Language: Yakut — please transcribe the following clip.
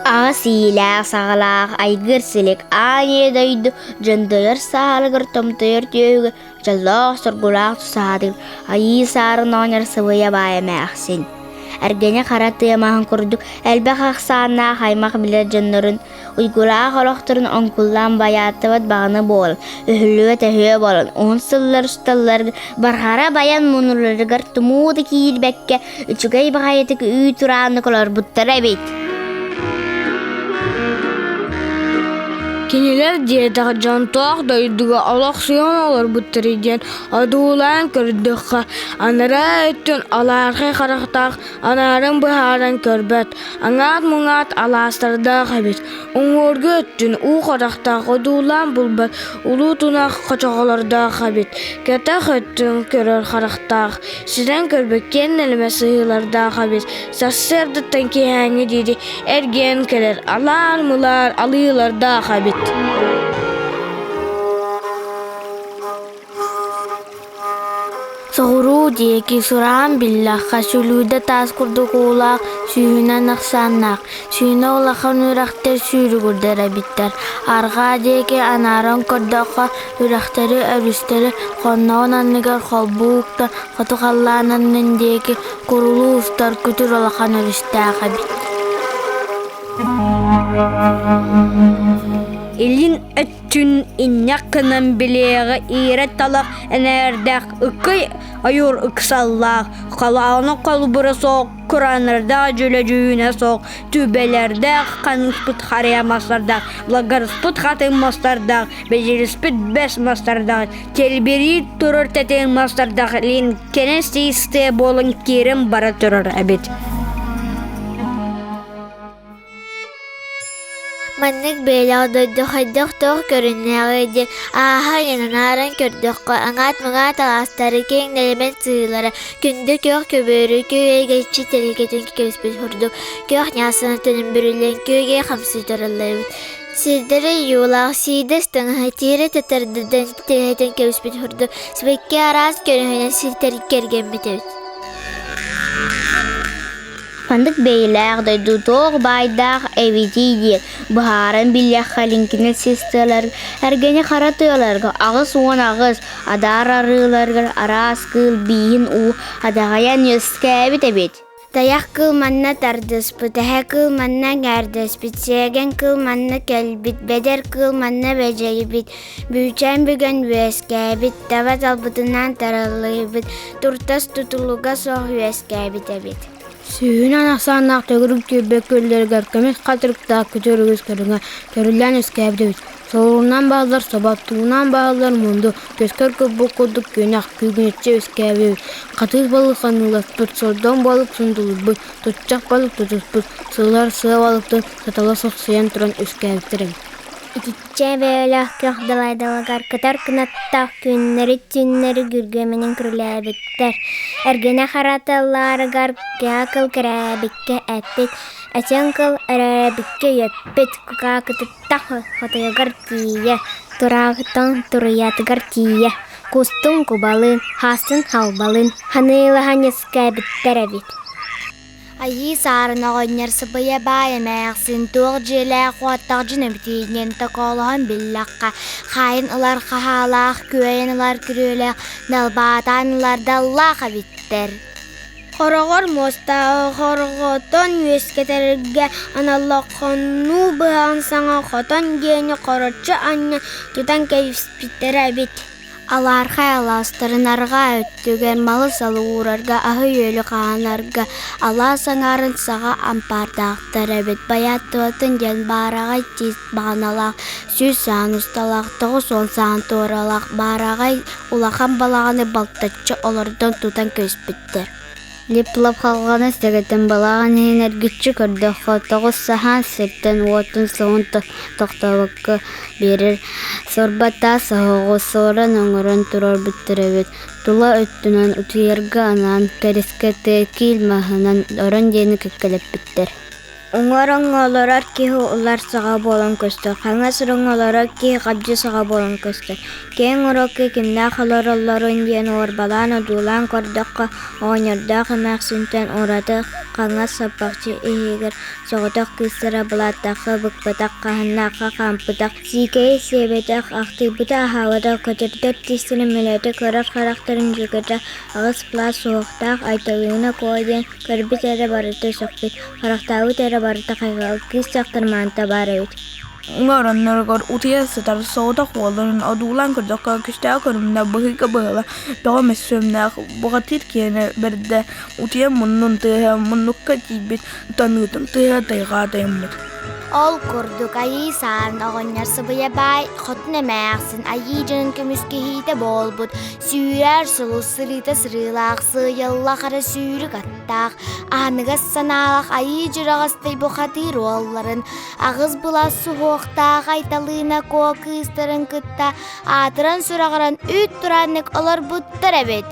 Аҕыс иилээх-саҕалаах айгыр силик аан ийэ дойду дьондойор саалыгар томтойор түөһүгэр дьоллоох-соргулаах тусаһаатыгар айыы саарын оонньор сыбыйа баай эмээхсин. Эргэни хара тыа маһын курдук элбэх ахсааннаах аймах билэр дьоннорун уйгулаах олохторун оҥкуллаан байааттыбат баҕаны буолан, өһүллүбэт өһүө буолан, уһун сыллар усталларыгар барҕара байан мунуларыгар тумуу да киирбэккэ, үчүгэй баҕайытык үүт урааннык олорбуттара эбит. Кинилэр диэтэх дьонтоох дойдуга олохсуйан олорбуттара диэн одуулаан көрдөххө, анараа өттүн алаархай харахтаах анаарын быһааран көрбөт, аҥаат-муҥаат алаастардаах эбит. Уҥуоргу өттүн уу харахтаах одуулаан булбат улуу тунах хочоҕолордоох эбит. Кэтэх өттүн көрөр харахтаах, ситэн көрбөт киэҥ нэлэмэ сыһыылардаах эбит. Сарсыардаттан киэһээҥҥи диэри эргийэн кэлэр алаар-мылаар алыылардаах эбит. Соҕуруу диэки сураан биллэххэ, сүлүүдэ таас курдук уулаах, сүүһүнэн ахсааннаах, сүүнэ улахан үрэхтэр сүүрүгүрдэр эбиттэр. Арҕаа диэки анааран көрдөххө, үрэхтэри, өрүстэри хонноҕун анныгар холбуу укта хоту халлаан аннын диэки курулуу устар күтүр улахан өрүстээх эбит. Илин өттүн инньэх гынан билиэҕи иирэ талах энээрдээх ыккый ойуур ыксаллаах, халаана холбура суох, курааннардаах дьүлэ-дьүүнэ суох, түбэлэрдээх ханыспыт харыйа мастардаах, лагарыспыт хатыҥ мастардаах, бэдьириспит бэс мастардаах, тэлбирии турар тэтиҥ мастардаах лиҥкэнэ систиэ буолан киирэн бара турар эбит. Маннык бэйэлээх дойду хайдах туох көрүннээҕий диэн ааһа айананааран көрдөххө, аҥаат-мыҥаат алаастары киэҥ нэлэмэн сыһыылара күндү күөх көбүөрү күөгэйгэччи тэлгэтин кэбиспит курдук күөх ньаасына төнүмбүрүллэн күөгэй хамсыы тураллар эбит. Сирдэри юулаах сиидэс таҥаһы тиэрэ татардыдан тэһитэн кэбиспит курдук сибэкки араас көрүҥүнэн сиртэр кэргэммит эбит. Маннык бэйэлээх дойду туох баайдаах эбитий диэн быһааран биллэххэ Лиҥкинэ сис тыаларга, эргэни хара тыаларга 88 адаар арыыларыгар араас кыыл бииһин уу адаҕайан үөскээбит эбит. Тайах кыыл манна тардыспыт, эһэ кыыл манна эҥээрдэспит, сиэгэн кыыл манна кэлбит, бэдэр кыыл манна бэдьэйбит, бүүчээн бүгэн үөскээбит, таба талбытынан тараллыйбыт, туртас тутулуга суох үөскээбит эбит. Сүүһүнэн ахсааннаах төгүрүк түөлбэ күөллэригэр көмүс хатырыктаах күтэр үгүс көрүҥэ көрүллэн үөскээбит эбит. Солуурунан бааллар собо, туунан бааллар мунду, көскөр курбук курдук күөнэх, күүгүнэччи үөскээбит эбит. Хатыыс балык ханыыласпыт, сордоҥ балык сундулуйбут, туччах балык тутуспут, сылар сыа балыктын сатала сахсыйан туран үөскээбиттэр эбит. Итиччэ бэйэлээх күөх далайдалыгар кытар кынаттаах күннэри-түүннэри күргүөмүнэн күрүлээбиттэр. Эргинэ хараталларыгар кыа кыл кэрээбиккэ эппит, эчэҥ кыл өрөөбүккэ үөппүт, кукаакытыттан хотойугар тиийэ, тураахтан туруйатыгар тиийэ, кустун кубалыын, хаастын халбалыын ханыылаһан үөскээбиттэр эбит. Айыы саарын оҕонньор сыбыйа баай эмээхсин туох дьиэлээх-уоттаах дьон эбитиинэн токоолоһон биллэххэ, хаайан ылар хаһаалаах, күөйэн ылар күрүөлээх, далбаатаан ылар даллаах эбиттэр. Хороҕор муостааҕы хорҕотон үөскэтэргэ аналлаах хонуу быһаҕын саҥа хотон диэни хороччу анньан тутан кэбиспиттэрэ эбит. Алаархай алаастарын арҕаа өттүгэр малы-салы уурарга, аһы-үөлү хаһанарга алаас аҥаарын саҕа ампаардаахтар эбит. Байааттыбатын диэн баараҕай тиис баҕаналаах, 100 саан усталаах, 90 саан туоралаах баараҕай улахан балаҕаны балтаччы олордон тутан кэбиспиттэр. Липлап халҕаны сэгэтэн балаҕан иһин эргиччи көрдөххө, 9 саһаан сиртэн уотун суоһун тохтообокко биэрэр сорбо таас оһоҕу суоран оҥорон туруорбуттар эбит. Тула өттүнэн утуйарга анаан кэрискэ тыа киил маһынан орон диэни кэккэлэппиттэр. Уҥа ороҥҥо олорор киһи улар саҕа буолан көстөр, хаҥас ороҥҥо олорор киһи хабдьы саҕа буолан көстөр. Киэҥ уруокка кимнээх олороллорун диэн уорбалаан одуулаан көрдөххө, оҕонньордоох эмээхсинтэн ураты хаҥас саппахчы иһигэр соҕотох кыыстара былааттаахха быкпатах, хаһыннаахха хаампытах, сиикэйи сиэбэтэх, ахтыйбыта аһаабатах, көтөрдөр тиистэрин мөлөөтө көрөр харахтарын дьүкэтэ аҕыс пласт суһуохтаах Айталыына Куо диэн көрбүт эрэ барыта сөхпүт, харахтаабыт эрэ барыта хайҕал, кыыс дьахтар маанта баар эбит. Уҥа оронноругар утуйа сытар соҕотох уолларын одуулаан көрдөххө, күстээх көрүҥнэ быһыыга быһыла бөҕө мөссүөннээх бухатыыр киэнэ бэрдэ утуйа муннун тыаһа муннукка тиийбит таныытын тыаһа тайҕаа тайаммыт. Ол курдук Айыы Саарын оҕонньор сыбыйа баай хотун эмээхсин айыы дьонун көмүскэһиитэ буолбут сүүрэр сулус сырыыта сырыылаах сыыйылла хара сүүрүк аттаах аһыныгас санаалаах айыы дьураҕастай бухатыыр уолларын аҕыс былас суһуохтаах Айталыына Куо кыыстарын кытта аатыран-сураҕыран үүт турааннык олорбуттар эбит.